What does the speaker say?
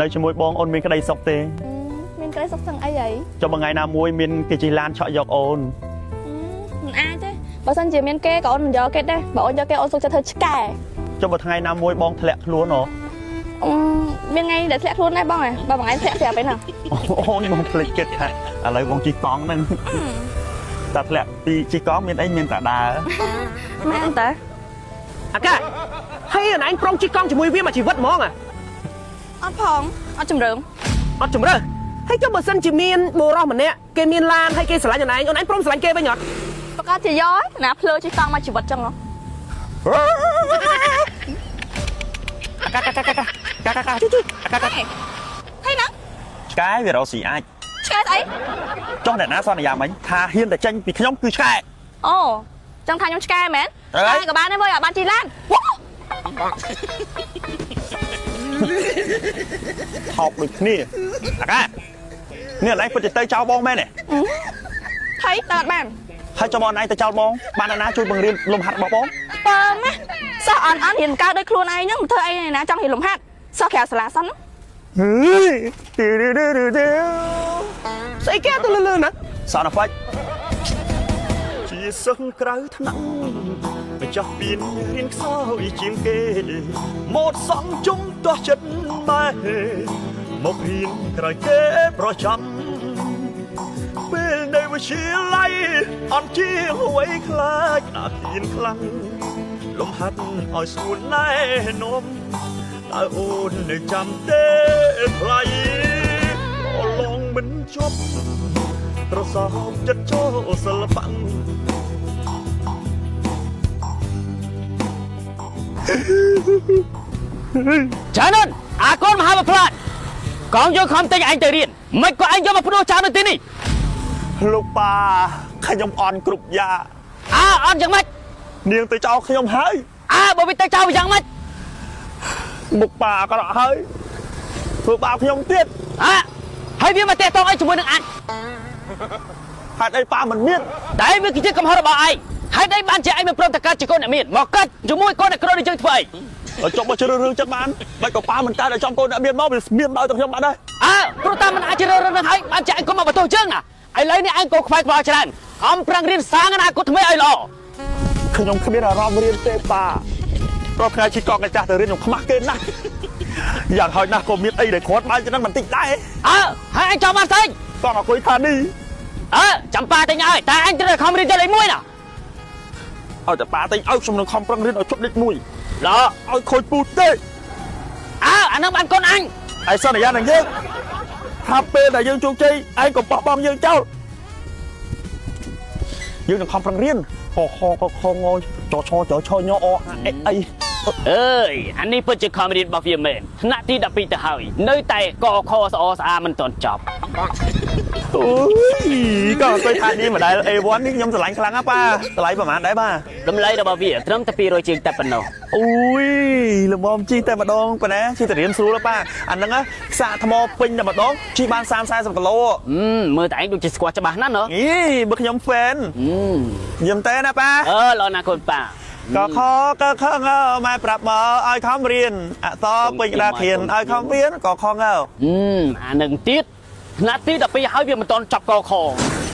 នៅជាមួយបងអូនមានក្តីសុខទេ មានក្តីសុខសឹងអីហី ចុះមួយថ្ងៃណាមួយមានគេជិះឡានឆក់យកអូន មិនអាចទេបើសិនជាមានគេក៏អូនមិនយកគេដែរបើអូនយកគេអូនសុខចិត្តធ្វើឆ្កែ ចុះបើថ្ងៃណាមួយបងធ្លាក់ខ្លួនហ៎ អឺមានថ្ងៃដែលធ្លាក់ខ្លួនដែរបងហ៎បើមួយថ្ងៃធ្លាក់ប្រាប់ឯហ្នឹង អូនបងភ្លេចគិតថាឥឡូវបងជិះកង់ហ្នឹងតែធ្លាក់ពីជិះកង់មានអីមានតែដើរ មែនតើ អាកាហើយអនឯងប្រុងជិះកង់ជាមួយវាមួយជីវិតហ្មងអា អត់ផងអត់ជំរឿ អត់ជំរឿហើយចុះបើសិនជាមានបូរោះម្នាក់គេមានឡានហើយគេស្រឡាញ់អនឯងអនឯងព្រមស្រឡាញ់គេវិញអត់ ប្រកាសជាយកណាភ្លើជិះកង់មកជីវិតចឹងហ៎ អាកាកាកាកាកាកាកាជួយជួយអាកាកា ហើយណា ឆ្កែវារកស៊ីអាច ឆ្កែស្អី ចុះអ្នកណាសន្យាមិញថាហ៊ានតែចេញពីខ្ញុំគឺឆ្កែ អូចង់ថាខ្ញុំឆ្កែមែន ត្រូវហើយ ឆ្កែក៏បានដែរវើយអត់បានជិះឡានវ៉ា ថោកដូចគ្នាអាកានេះអនឯងពិតជាទៅចោលបងមែនទេ ថៃតើអត់បាន ហើយចុះបងអនឯងទៅចោលបងបានអ្នកណាជួយបង្រៀនលំហាត់របស់បង ពើណាសោះអន់អន់រៀនកើតដោយខ្លួនឯងហ្នឹងមិនធ្វើអីណាចង់រៀនលំហាត់សោះក្រៅសាលាសិន ហេទីឌឺឌឺឌឺឌឺ ស្អីគេទៅលឺលឺណា សនហ្វិចជាសិស្សក្រៅថ្នាក់ម្ចាស់ពៀនរៀនខ្សោយជាងគេម៉ូតសង់ជុំទាស់ចិត្តម៉ែមករៀនក្រោយគេប្រចាំពេលនៅវិទ្យាល័យអន់ជាងអ្វីខ្លាចអាឃានខ្លាំងលំហាត់ឲ្យស្រួលណែនាំតើអូននៅចាំទេថ្លៃអឡងមិនជប់ ប្រសពចិត្តចូលសិល្បៈ ចានុនអាកូនមហាបផ្លាតកងយកខំទិញឯងទៅរៀនមិនក៏ឯងយកមកភ្នោះចោលនៅទីនេះ លោកប៉ាខ្ញុំអន់គ្រប់យ៉ាង អើអត់យ៉ាងម៉េច នាងទៅចោលខ្ញុំហើយ អើបើវាទៅចោលវាយ៉ាងម៉េច មុខប៉ាអាក្រក់ហើយធ្វើបាបខ្ញុំទៀត អើហើយវាមកតាក់ទងអីជាមួយនឹងអញ ហេតុអីប៉ាមិនមាន តែវាគឺជាកំហុសរបស់ឯងហេតុអីបានជាឯងមិនព្រមតែកើតជាកូនអ្នកមានមកកើតជាមួយកូនអ្នកក្រនេះយើងធ្វើអី ដល់ចុះមកជ្រើសរើសចិត្តបានមិនក៏ប៉ាមិនកើតឲ្យចំកូនអ្នកមានមកវាមានដល់ទៅខ្ញុំបាត់ដែរ អើព្រោះតាមមិនអាចជ្រើសរើសនឹងហើយបានជាឯងកុំមកបន្ទោសយើងណាឥឡូវនេះឯងក៏ខ្វាយខ្វល់ច្រើនខំប្រឹងរៀនសាងអនាគតថ្មីឲ្យល្អ ខ្ញុំគ្មានអារម្មណ៍រៀនទេប៉ារាល់ថ្ងៃជិះកង់កាចាស់ទៅរៀនខ្ញុំខ្មាស់គេណាស់យ៉ាងហោចណាស់ក៏មានអីដែលគ្រាន់បើជាងនឹងបន្តិចដែរ អើហើយឯងចង់បានស្អី កង់អគុយថានេះ អើចាំប៉ាទិញឲ្យតែឯងត្រូវតែខំរៀនយកលេខ1ណា ឲ្យតែប៉ាទិញឲ្យខ្ញុំនឹងខំប្រឹងរៀនឲ្យជប់លេខ1 ល្អ ឲ្យខូចពូជទេ អើអានឹងបានកូនអញ ឯសន្យានឹងយើងថាពេលដែលយើងជោគជ័យឯងកុំបោះបង់យើងចោលយើងនឹងខំប្រឹងរៀនខខកខងចឆចឆញអអអី អើយអានេះពិតជាខំរៀនរបស់វាមែនថ្នាក់ទី12ទៅហើយនៅតែកខស្អស្អាមិនទាន់ចប់ អូយក៏អង្គុយថានេះម្ដាយ A1 នេះខ្ញុំស្រឡាញ់ខ្លាំងណាស់ប៉ាតម្លៃប្រហែលដែរប៉ា តម្លៃរបស់វាត្រឹមតែ200ជាងតែប៉ុណ្ណោះ អូយល្មមជីតែម្ដងប៉ុណ្ណាជីតែរៀនស្រួលណាស់ប៉ាអាហ្នឹងណាខ្សាកថ្មពេញតែម្ដងជីបាន30 40គីឡូ អឺមើលតែឯងដូចជាស្គាល់ច្បាស់ណាស់ណ៎ អីបើខ្ញុំ fan អឺ ញឹមតែណាប៉ា អឺល្អណាស់កូនប៉ា កខកខងម៉ែប្រាប់មកឲ្យខំរៀនអក្សរពេញក្តារខៀនឲ្យខំរៀនកខង អឺអានឹងទៀតថ្នាក់ទី12ហើយវាមិនទាន់ចប់កខ